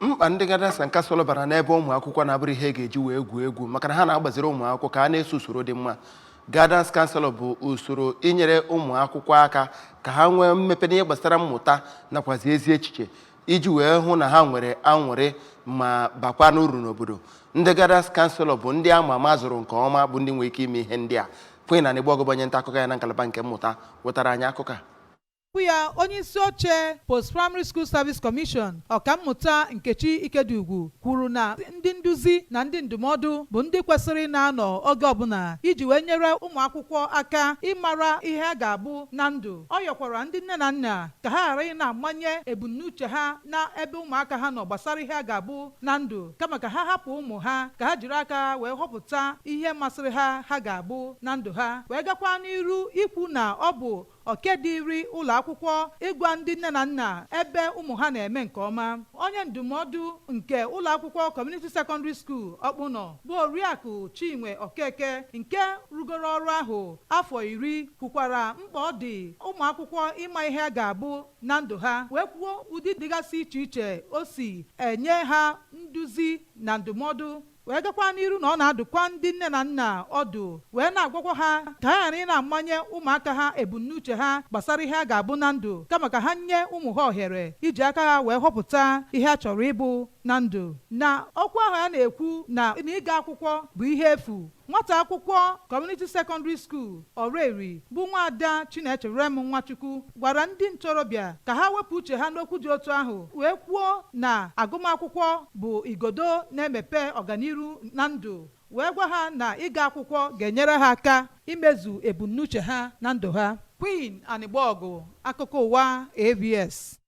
Mkpa ndị guidance and counselor bara n'ebe ụmụ akwụkwọ na-abụrụ ihe e ga-eji wee gwuo egwu, maka na ha na-agbaziri ụmụ akwụkwọ ka ha na-eso usoro dị mma. Guidance counselor bụ usoro inyere ụmụ akwụkwọ aka ka ha nwee mmepe n'ihe gbasara mmụta nakwazi ezi echiche, iji wee hụ na ha nwere aṅụrị ma bakwa n'uru n'obodo. Ndị guidance counselor bụ ndị ama ama zụrụ nke ọma, bụ ndị nwere ike ime ihe ndị a. Queen Anigbogu bụ onye nta akụkọ ya na ngalaba nke mmụta wetara anyị akụkọ a. Okwu ya, onye isi oche Post Primary School Service Commission, Ọkammụta Nkechi Ikedugwu, kwuru na ndị nduzi na ndị ndụmọdụ bụ ndị kwesịrị na-anọ oge ọbụla iji wee nyere ụmụ akwụkwọ aka ịmara ihe a ga-abụ na ndụ. Ọ yọkwara ndị nne na nna ka ha ghara ị na-amanye ebumnuche ha na ebe ụmụaka ha nọ gbasara ihe a ga-abụ na ndụ, kama ka ha hapụ ụmụ ha ka ha jiri aka ha wee họpụta ihe masịrị ha ha ga-abụ na ndụ ha, wee gakwa n'iru ikwu na ọ bụ oke dịịrị ụlọ akwụkwọ ịgwa ndị nne na nna ebe ụmụ ha na-eme nke ọma. Onye ndụmọdụ nke ụlọ akwụkwọ Community Secondary School Ọkpụnọ, bụ Oriakụ Chinwe Okeke, nke rugoro ọrụ ahụ afọ 10, kwukwara mkpa ọ dị ụmụ akwụkwọ ịma ihe a ga-abụ na ndụ ha, wee kwuo ụdị dịgasị iche iche o si enye ha nduzi na ndụmọdụ, wee gakwa n'iru na ọ na-adụkwa ndị nne na nna ọdụ, wee na-agwakwa ha ka ha ghara ị na-amanye ụmụaka ha ebumnuche ha gbasara ihe a ga-abụ na ndụ, kama ka ha nye ụmụ ha ohere iji aka ha wee họpụta ihe a chọrọ ịbụ na ndụ. Na okwu ahụ a na-ekwu na ịga akwụkwọ bụ ihe efu, nwata akwụkwọ Community Secondary School Oraeri, bụ nwaada Chinechere m Nwachukwu, gwara ndị ntorobịa ka ha wepụ uche ha n'okwu dị otu ahụ, wee kwuo na agụmakwụkwọ bụ igodo na-emepe ọganiru na ndụ, wee gwa ha na ịga akwụkwọ ga-enyere ha aka imezu ebumnuche ha na ndụ ha. Queen Anigbogu, akụkọ ụwa ABS.